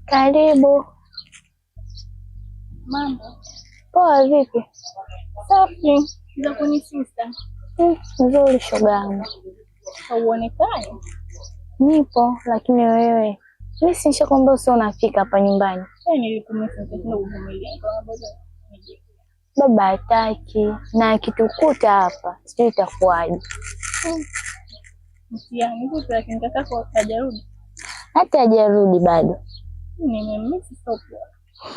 Karibu. Mambo Poa, vipi? safi. Za kuni sister, Nzuri shoga yangu. hauonekani. Nipo, lakini wewe, mi si nishakwambia usio unafika hapa nyumbani. Yaani nilikumisi nikashinda kuvumilia, nikaona bora nije. Baba hataki na akitukuta hapa sijui itakuwaje. Mtihani vipi, lakini kakako hajarudi? Hata hajarudi bado. Nimemisi sio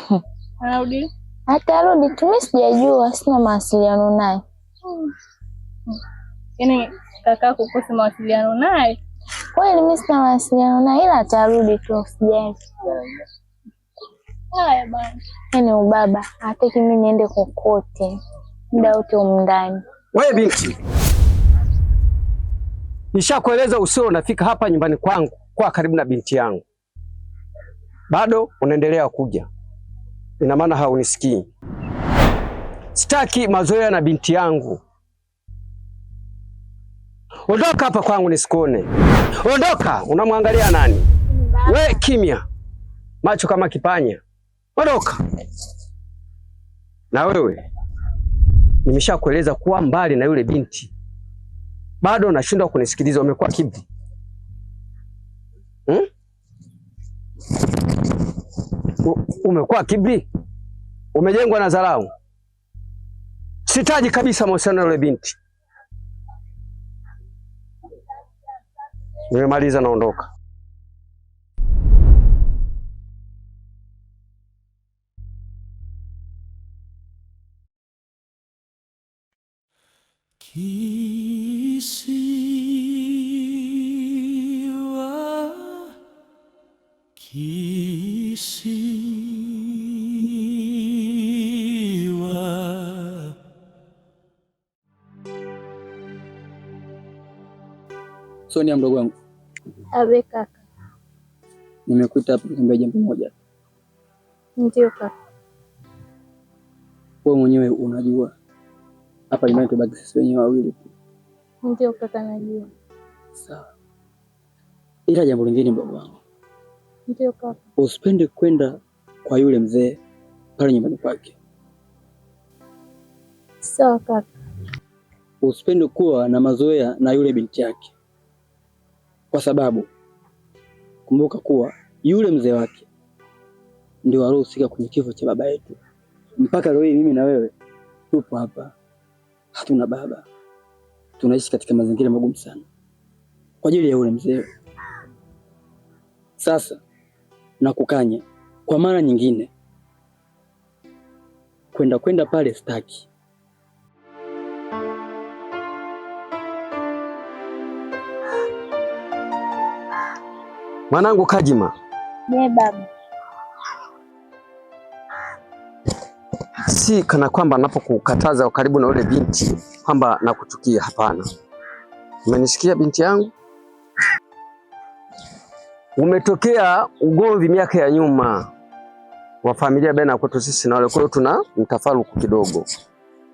poa. Anarudi? Atarudi tu, mi sijajua, sina mawasiliano naye. Yaani kakako ukose mawasiliano naye? Kweli mi sina mawasiliano naye, ila atarudi tu, usijali. Haya bana. Yaani ubaba hataki mi niende kokote, muda wote humu ndani. Wewe binti, nishakueleza usio unafika hapa nyumbani kwangu kwa karibu na binti yangu, bado unaendelea kuja, ina maana haunisikii. Sitaki mazoea na binti yangu. Ondoka hapa kwangu nisikuone. Ondoka! Unamwangalia nani? We kimya, macho kama kipanya. Ondoka. Na wewe nimeshakueleza kuwa mbali na yule binti, bado unashindwa kunisikiliza. Umekuwa kibri hmm? Umekuwa kibri, umejengwa na dharau. Sitaji kabisa mahusiano na yule binti. Nimemaliza, naondoka. Kisiwa, kisiwa. Sonia, mdogo wangu, Abe kaka. nimekuita hapa nikwambia jambo moja. Ndio kaka. Wewe mwenyewe unajua hapa nyumbani tubaki sisi wenyewe wawili tu, Ndio kaka, najua. sawa? Ila jambo lingine mdogo wangu, Ndio kaka. usipende kwenda kwa yule mzee pale nyumbani kwake, Sawa kaka. usipende kuwa na mazoea na yule binti yake, kwa sababu kumbuka kuwa yule mzee wake ndio aliohusika kwenye kifo cha baba yetu. Mpaka leo hii mimi na wewe tupo hapa, hatuna baba, tunaishi katika mazingira magumu sana kwa ajili ya yule mzee. Sasa nakukanya kwa mara nyingine, kwenda kwenda pale staki. Mwanangu Kajima, Je, baba. si kana kwamba napokukataza karibu na yule binti kwamba nakuchukia. Hapana, umenisikia binti yangu? Umetokea ugomvi miaka ya nyuma wa familia baina ya kwetu sisi na wale, kwa hiyo tuna mtafaruku kidogo.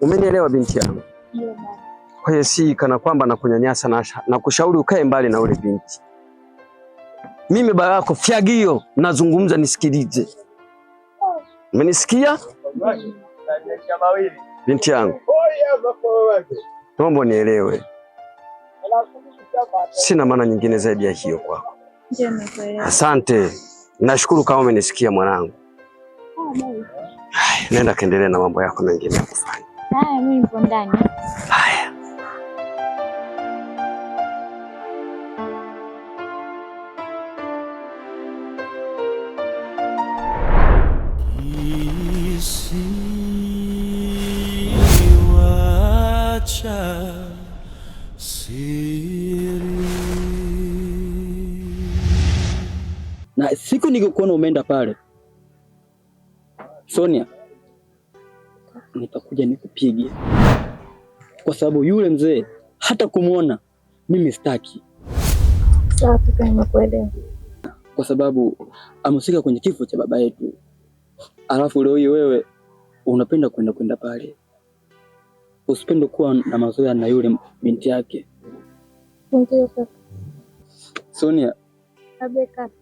Umenielewa binti yangu? Ndio baba. Kwa hiyo si kana kwamba nakunyanyasa na kushauri ukae mbali na yule binti. Mimi baba yako fyagio, nazungumza nisikilize. Umenisikia binti yangu? Naomba nielewe, sina maana nyingine zaidi ya hiyo kwako. Ndio, nimekuelewa. Asante, nashukuru kama umenisikia mwanangu. Haya, nenda kaendelee na mambo yako mengine ya kufanya. Haya, mimi nipo ndani. Haya. Kisiwa cha siri. Na siku nikikuona umeenda pale, Sonia, nitakuja nikupige, kwa sababu yule mzee hata kumwona mimi sitaki, Sawa kaka, nimekuelewa. kwa sababu amehusika kwenye kifo cha baba yetu. Alafu leo hii wewe unapenda kwenda kwenda pale, usipende kuwa na mazoea na yule binti yake. Ndio kaka. Sonia, Abe kaka.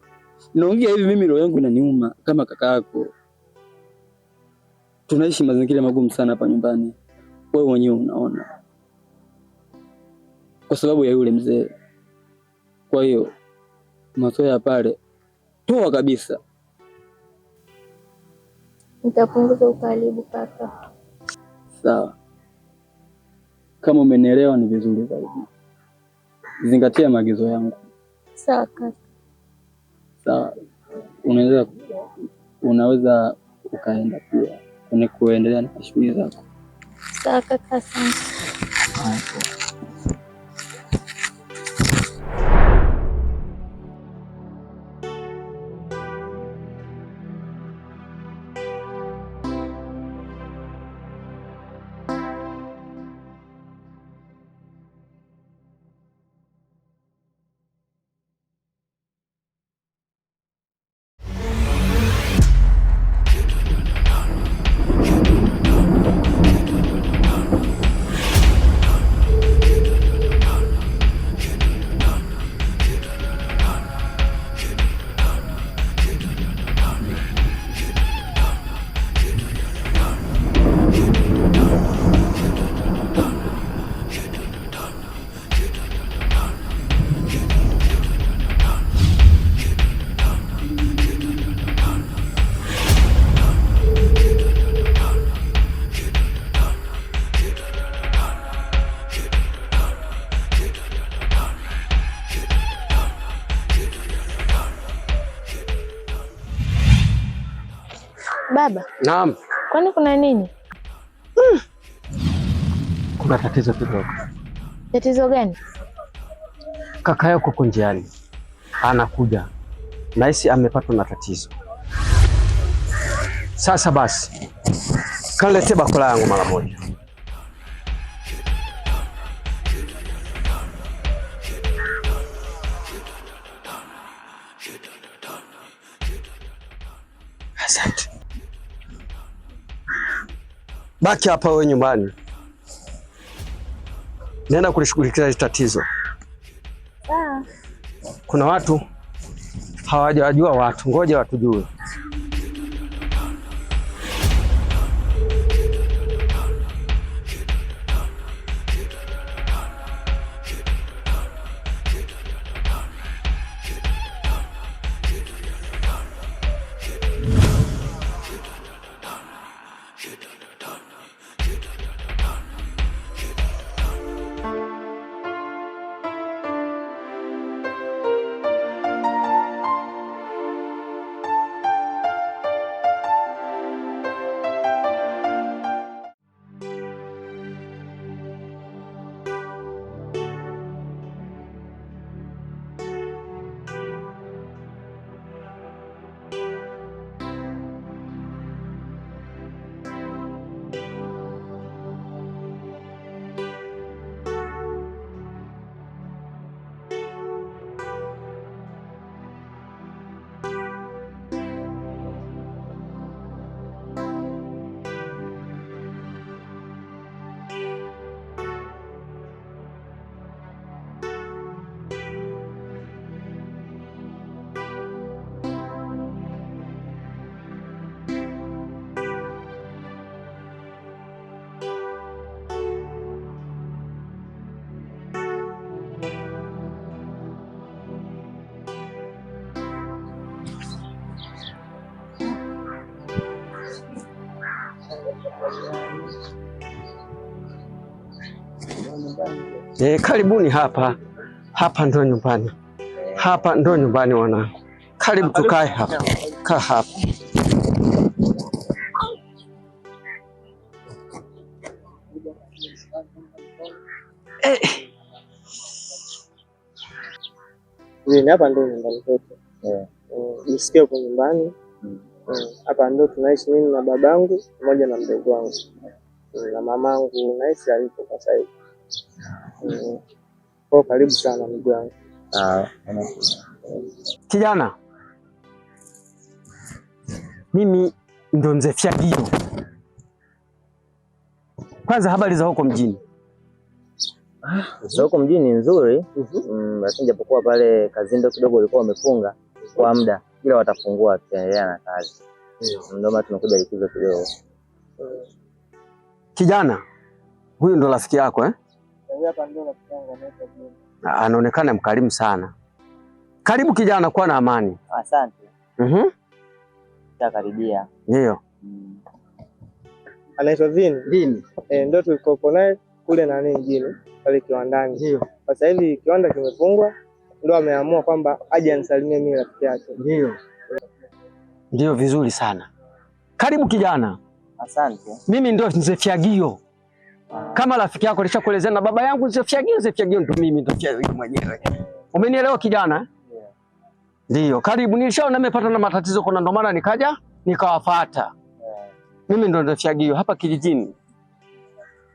Naongea hivi mimi roho yangu inaniuma kama kaka yako. Tunaishi mazingira magumu sana hapa nyumbani, wewe mwenyewe unaona, kwa sababu ya yule mzee. Kwa hiyo mazoea pale toa kabisa. Nitapunguza ukaribu kaka. Sawa, kama umenielewa ni vizuri zaidi. Zingatia maagizo yangu. Sawa kaka. Sawa, unaweza ukaenda pia kwenye kuendelea na shughuli zako. Sawa kaka, asante. Haya, poa. Baba, Naam. kwani kuna nini? Kuna tatizo kidogo. Tatizo gani? Kaka yako uko njiani, anakuja, nahisi amepatwa na tatizo. Sasa basi, kaniletee bakora yangu mara moja. Asante. Baki hapa wewe nyumbani, nenda kulishughulikia hili tatizo. Sawa. Kuna watu hawajawajua watu, ngoja watujue. Karibuni hapa. Hapa ndo nyumbani, hapa ndo nyumbani wanangu. Karibu tukae hapa, kaa hapa. Hapa ndo nyumbani kwetu. Jisikie uko nyumbani. Hapa ndo tunaishi mimi na babangu pamoja na mdogo wangu na mamangu, naishi alipo kwa sasa hivi. Kwa karibu sana ndugu yangu. Kijana, mimi ndo mzee Fyagio. Kwanza habari za huko mjini? Za huko mjini ni nzuri, lakini japokuwa pale kazini kidogo walikuwa wamefunga kwa muda, ila watafungua, tutaendelea na kazi. Ndio maana tumekuja likizo kidogo. Kijana, huyu ndo rafiki yako eh? Hapa ndio rafiki yangu anaitwa Juma. Anaonekana mkarimu sana. Karibu kijana, kuwa na amani. Asante. Tutakaribia. Ndio. Anaitwa Vini. Vini. Ndio tulikopo naye kule nani mjini pale kiwandani. Ndio. Sasa hivi kiwanda kimefungwa, ndio ameamua kwamba aje anisalimie mimi rafiki yake. Ndio. Ndio, vizuri sana. Karibu kijana. Asante. Mimi ndio Mzee Fyagio. Kama rafiki yako alishakuelezea na baba yangu Mzee Fyagio, Mzee Fyagio ndio mimi, ndio Fyagio mwenyewe. Umenielewa kijana? Yeah. Ndio, karibu. Nilishaona nimepata na matatizo kuna, ndio maana nikaja nikawafuata. Yeah. Mimi ndo Mzee Fyagio hapa kijijini.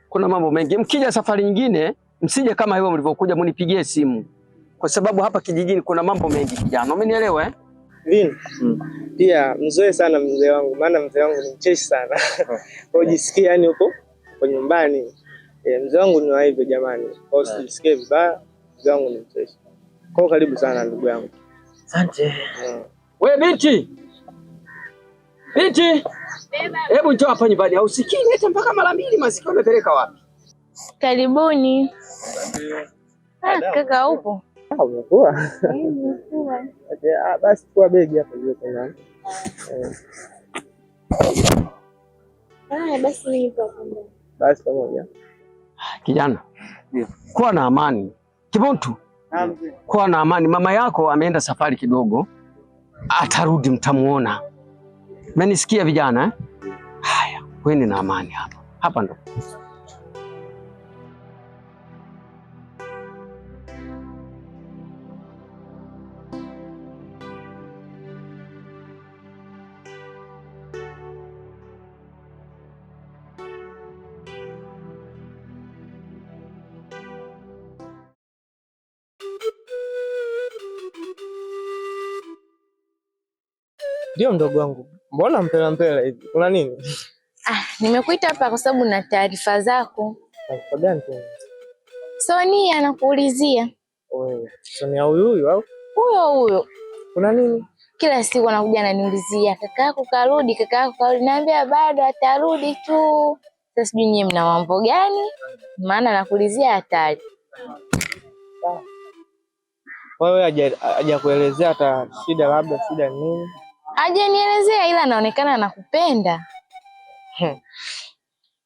Kuna mambo mengi. Mkija safari nyingine, msije kama hivyo mlivyokuja, mnipigie simu. Kwa sababu hapa kijijini kuna mambo mengi kijana. Umenielewa eh? Vini. Pia mzoe sana mzee wangu, maana mzee wangu ni mcheshi sana. Kwa hiyo jisikie yani uko kwa nyumbani. Mzee wangu ni wa hivyo jamani. Kwa hiyo usijisikie vibaya, mzee wangu ni mcheshi. Kwa hiyo karibu sana ndugu yangu. Asante. We binti. Binti. Hebu njoo hapa nyumbani. Hausikii leta mpaka mara mbili, masikio umepeleka wapi? Karibuni. Kaka upo? Umekuwa? Basi kwa begi hapa jiweke ndani. Haya basi mimi nipo hapo ndani. Basi pamoja. Kijana, kuwa na amani. Kibuntu, kuwa na amani. Mama yako ameenda safari kidogo, atarudi, mtamuona. Mmenisikia vijana eh? Haya, kweni na amani hapa. Hapa ndo. Ndio mdogo wangu, mbona mpela mpela hivi? Kuna nini? Nimekuita hapa kwa sababu na taarifa zako. Taarifa gani tena? Sonia anakuulizia. Wewe, Sonia huyu huyu au? Huyo huyo. Kuna nini? Kila siku anakuja ananiulizia, kaka yako karudi, kaka yako karudi. Naambia bado atarudi tu. Sasa sijui nyie mna mambo gani? Maana anakuulizia hatari. Wewe hajakuelezea hata shida, labda shida nini? Hajanielezea ila anaonekana anakupenda.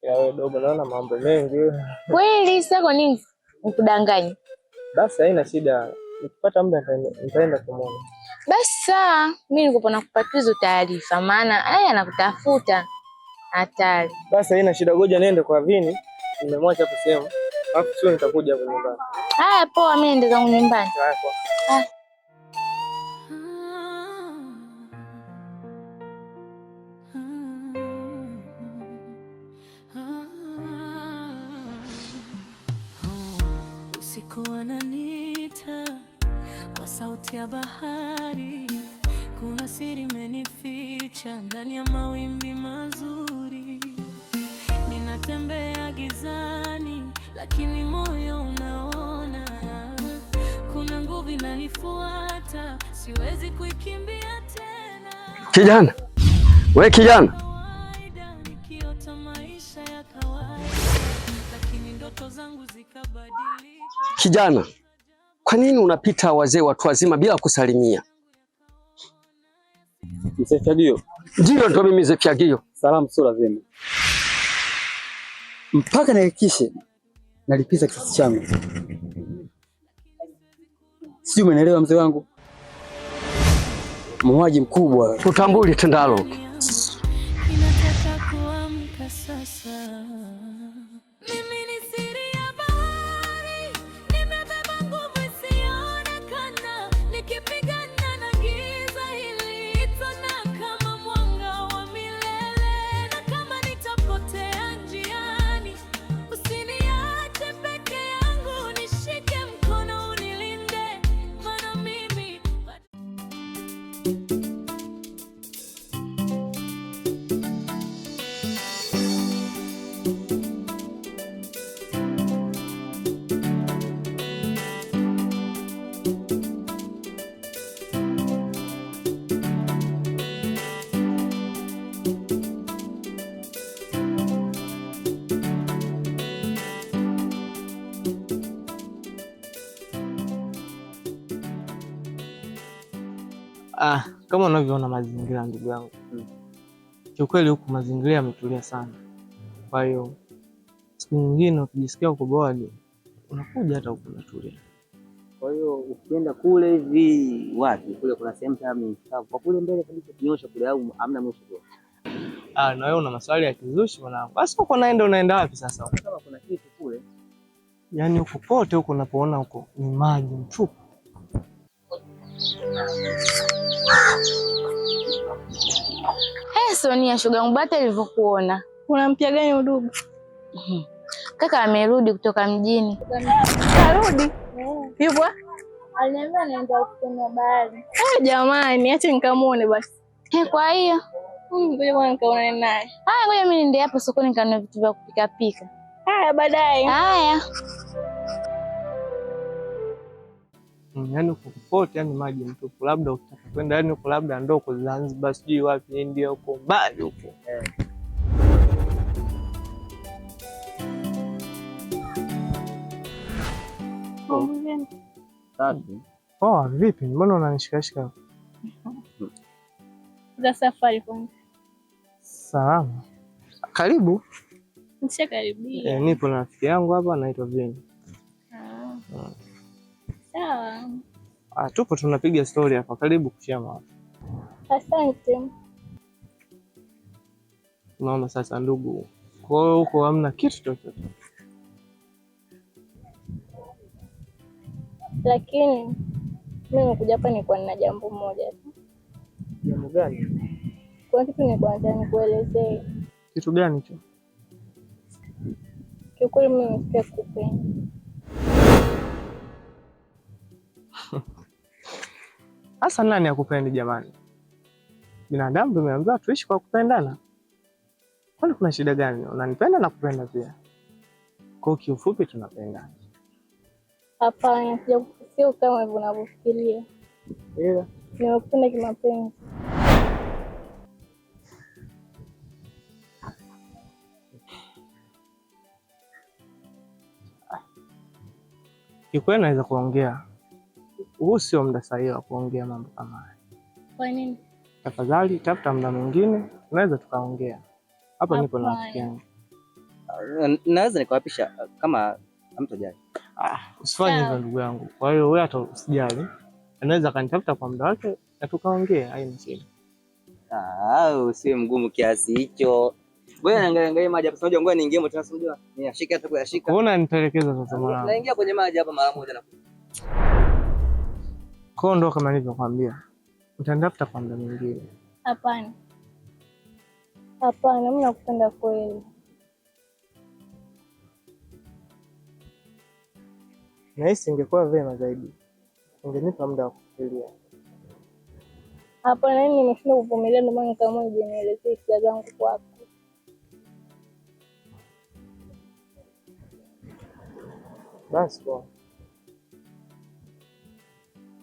Ya wewe dogo, naona mambo mengi. Kweli sasa kwa nini nikudanganye? Basi haina shida. Nikipata muda nitaenda kumuona. Basi sawa, mimi niko nakupatia hizo taarifa maana haya anakutafuta. Hatari. Basi haina shida, ngoja niende kwa Vini. Nimemwacha hapo sehemu. Alafu sio nitakuja hapo nyumbani. Haya poa, mimi nenda zangu nyumbani. Haya poa. Usiku wananiita kwa sauti ya bahari, kuna siri imenificha ndani ya mawimbi mazuri. Ninatembea gizani, lakini moyo unaona. Kuna nguvu inanifuata, siwezi kuikimbia tena. Kijana, we kijana. Kawaida nikiota maisha ya kawaida, lakini ndoto zangu zikabadilika. Kijana, kwa nini unapita wazee watu wazima bila kusalimia? Mzee Fyagio. Ndio, ndo mimi Mzee Fyagio. Salamu sio lazima. Mpaka nihakikishe nalipiza kisasi changu. Sijui umenielewa mzee wangu? Muuaji mkubwa. Tutambuli tendalo. Inataka kuamka sasa. Mimi ni siri ya bahari, nimebeba nguvu isiyoonekana, nikipigana na giza hili itona kama mwanga wa milele. Na kama nitapotea njiani, usiniache peke yangu, nishike mkono unilinde, maana mimi Ah, kama unavyoona mazingira ndugu yangu. Kiukweli huku mazingira yametulia sana. Kwa hiyo siku nyingine ukijisikia uko bored unakuja hata huku unatulia. Kwa hiyo ukienda kule hivi wapi? Kule kuna sehemu kama ni kavu. Kwa kule mbele kabisa kunyosha kule au hamna mwisho kule. Ah, na wewe una maswali ya kizushi mwanangu. Basi huko naenda unaenda wapi sasa? Kama kuna kitu kule. Yaani huko pote huko unapoona huko ni maji mtupu. Hey, Sonia shoga yangu, bata ilivyokuona. Kuna mpya gani udugu? Kaka amerudi kutoka mjini. Karudi? Yupo? Aliniambia anaenda kutembea bahari. Eh, jamani, acha nikamuone basi. Eh, kwa hiyo Ngoja kwanza nikaonane naye. haya, ngoja mimi niende hapo sokoni nikanunue vitu vya kupika pika. Haya, baadaye. Haya. Yaani huko popote yani maji mtupu. Labda ukitaka kwenda yani huko labda ndo huko Zanzibar sijui wapi India huko mbali huko. Safi. Poa, vipi? Mbona unanishikashika? Za safari kwanza. Salama. Karibu. Nishakaribia. Nipo na rafiki yangu hapa anaitwa Vini. Ah. Sawa. Ah, tupo tunapiga story hapa. Karibu kushia mawazo. Asante. Unaona sasa ndugu. Kwa hiyo huko hamna kitu chochote. Lakini mimi nimekuja hapa nilikuwa nina jambo moja tu. Jambo gani? Kuna kitu nilikuwa nataka nikuelezee. Kitu gani hicho? Kiukweli mimi nimesikia kukupenda. Hasa nani akupendi jamani? Binadamu tumeambiwa tuishi kwa kupendana. Kwani kuna shida gani? Unanipenda na kupenda pia. Kwa hiyo kiufupi tunapendana. Hapana, sio kama hivyo unavyofikiria. Ila Nimekupenda kimapenzi. kiukweli naweza kuongea. Huu sio muda sahihi wa kuongea mambo kama haya. Kwa nini? Tafadhali tafuta muda mwingine, tunaweza tukaongea. Hapa nipo na rafiki yangu. Naweza nikawapisha kama hamtojali. Ah, usifanye hivyo ndugu yangu. Kwa hiyo wewe hata usijali. Anaweza akanitafuta kwa muda wake na tukaongea, haina shida. Ah, usiwe mgumu kiasi hicho. Ngoja niangalie angalie maji hapa. Unajua ngoja niingie moto sasa unajua. Niyashike hata kuyashika. Unaona nitelekeza sasa mwanangu. Naingia kwenye maji hapa mara moja na Kwa hiyo ndo kama nilivyokuambia. Utanitafuta kwa muda mwingine. Hapana. Hapana, mimi nakupenda kweli. Nahisi ingekuwa vyema zaidi ungenipa muda wa kufikiria. Hapana, mimi nimeshindwa kuvumilia, ndio maana nikaamua nije nielezee hisia zangu kwako. Basi poa.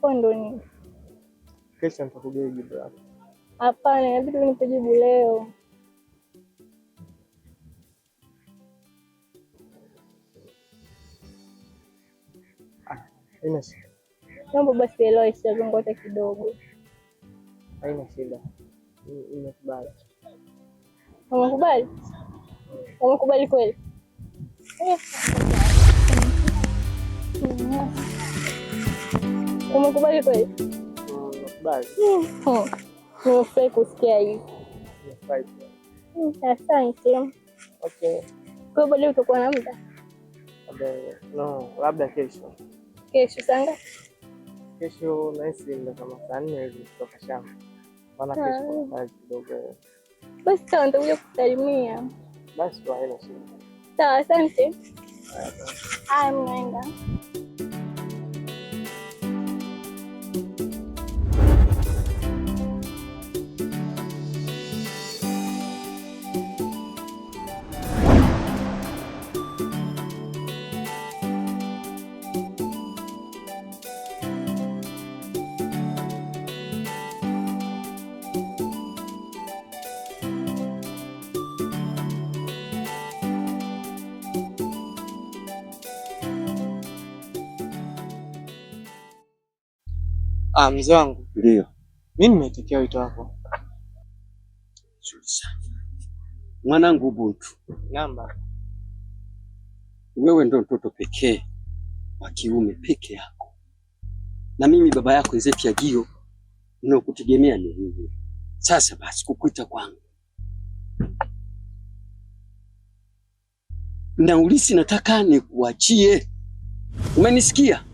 Kwa ndo nini? Kesho nitakugia jibu lako. Hapana, inabidi unipe jibu leo. Haina shida. Naomba basi elewa hisia zangu hata kidogo. Haina shida. Nimekubali. Umekubali? Umekubali kweli? Umekubali kweli? Nimekubali. Nimefurahi kusikia hivi. Nimefurahi pia. Asante. Okay. Kwa hiyo baadaye utakuwa na muda? No, labda kesho. Kesho saa ngapi? Kesho nahisi muda kama saa 4 hivi kutoka shamba. Maana kesho kuna kazi kidogo. Basi sawa, nitakuja kusalimia. Basi poa, haina shida. Sawa, asante. Haya, mimi naenda. Ah, mzee wangu. Ndio. Mimi nimeitikia wito wako. Nzuri sana. Mwanangu Ubuntu, Naam baba. wewe ndo mtoto pekee wa kiume peke yako, na mimi baba yako Mzee Fyagio ninakutegemea ni wewe. Sasa basi, kukuita kwangu na ulisi nataka nikuachie, umenisikia?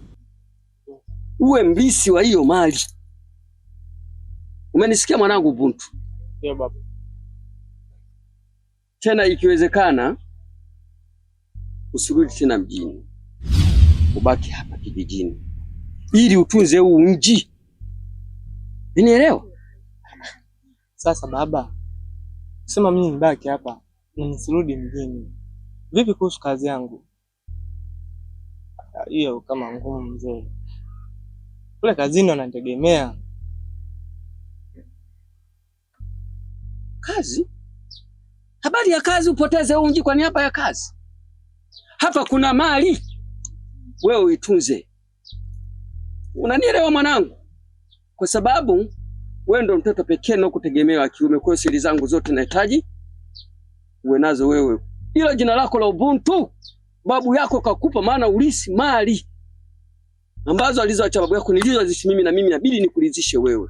Uwe mlisi wa hiyo mali, umenisikia mwanangu Ubuntu? Ndio baba. Tena ikiwezekana usirudi tena mjini, ubaki hapa kijijini ili utunze huu mji. Unielewa? Sasa baba, sema mimi nibaki hapa na nisirudi mjini. Vipi kuhusu kazi yangu? Hiyo kama ngumu mzee. Kule kazini wananitegemea. Kazi? Habari ya kazi, upoteze huu mji kwa niaba ya kazi? Hapa kuna mali, wewe uitunze. Unanielewa mwanangu? Kwa sababu wewe ndo mtoto pekee nakutegemea wa kiume. Kwa hiyo siri zangu zote nahitaji uwe nazo wewe. Ila jina lako la Ubuntu babu yako kakupa, maana ulisi mali ambazo alizoacha babu yako nilizozishi mimi, na mimi inabidi nikulizishe wewe.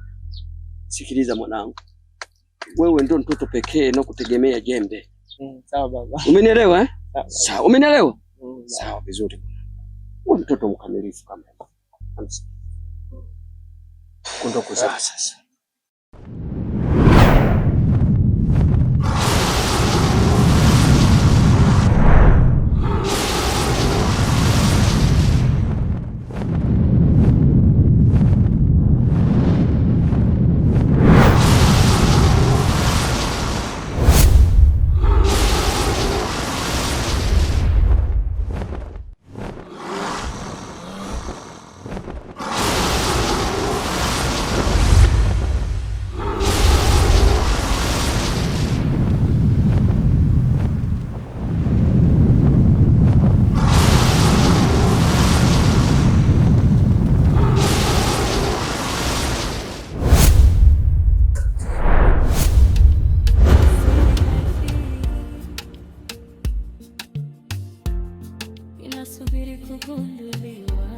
Sikiliza mwanangu, wewe ndo mtoto pekee nakutegemea jembe. Sawa baba. Umenielewa eh? Sawa. Sawa, umenielewa? Baba. Sawa, vizuri. Wewe mtoto mkamilifu kama hivi. Kundo kuzaa sasa. Inasubiri kugunduliwa.